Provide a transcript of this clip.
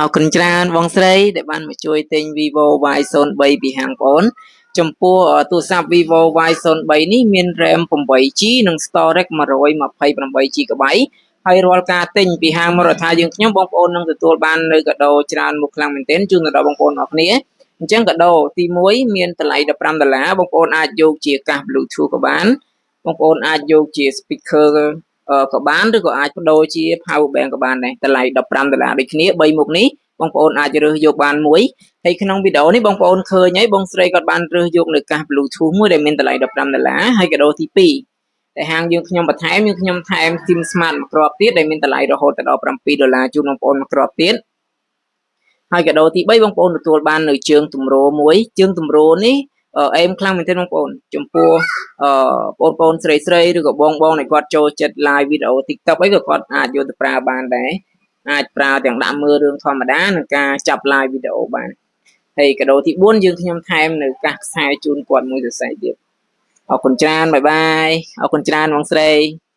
អរគុណច្រើនបងស្រីដែលបានមកជួយទិញ Vivo Y03 ពីហាងបងអូនចំពោះទូរស័ព្ទ Vivo Y03 នេះមាន RAM 8 GB និង storage 128 GB ហើយរាល់ការទិញពីហាងមរដ្ឋាយើងខ្ញុំបងប្អូននឹងទទួលបាននៅកាដូច្រើនមុខខ្លាំងមែនទែនជូនដល់បងប្អូនអរគ្នាអញ្ចឹងកាដូទី1មានតម្លៃ15ដុល្លារបងប្អូនអាចយកជាកាស Bluetooth ក៏បានបងប្អូនអាចយកជា speaker ក៏បានឬក៏អាចបដូរជា power bank ក៏បានដែរតម្លៃ15ដុល្លារដូចគ្នា3មុខនេះបងប្អូនអាចរើសយកបានមួយហើយក្នុងវីដេអូនេះបងប្អូនឃើញហើយបងស្រីគាត់បានរើសយកនៅកាស Bluetooth មួយដែលមានតម្លៃ15ដុល្លារហើយកាដូទី2តែហាងយើងខ្ញុំបន្ថែមយើងខ្ញុំថែម SIM Smart មួយគ្រាប់ទៀតដែលមានតម្លៃរហូតដល់7ដុល្លារជូនបងប្អូនមួយគ្រាប់ទៀតហើយកាដូទី3បងប្អូនទទួលបាននៅជើងទម្រមួយជើងទម្រនេះអេមខ្លាំងមែនទែនបងប្អូនចំពោះអឺបងប្អូនស្រីស្រីឬក៏បងបងដែលគាត់ចូលចិត្ត live វីដេអូ TikTok អីក៏គាត់អាចយកទៅប្រើបានដែរអាចប្រើទាំងដាក់មើលរឿងធម្មតានិងការចាប់ live វីដេអូបានហើយកាដូទី4យើងខ្ញុំថែមនៅកាសខ្សែជូនគាត់មួយសរសៃទៀតអរគុណច្រើន bye bye អរគុណច្រើនបងស្រី។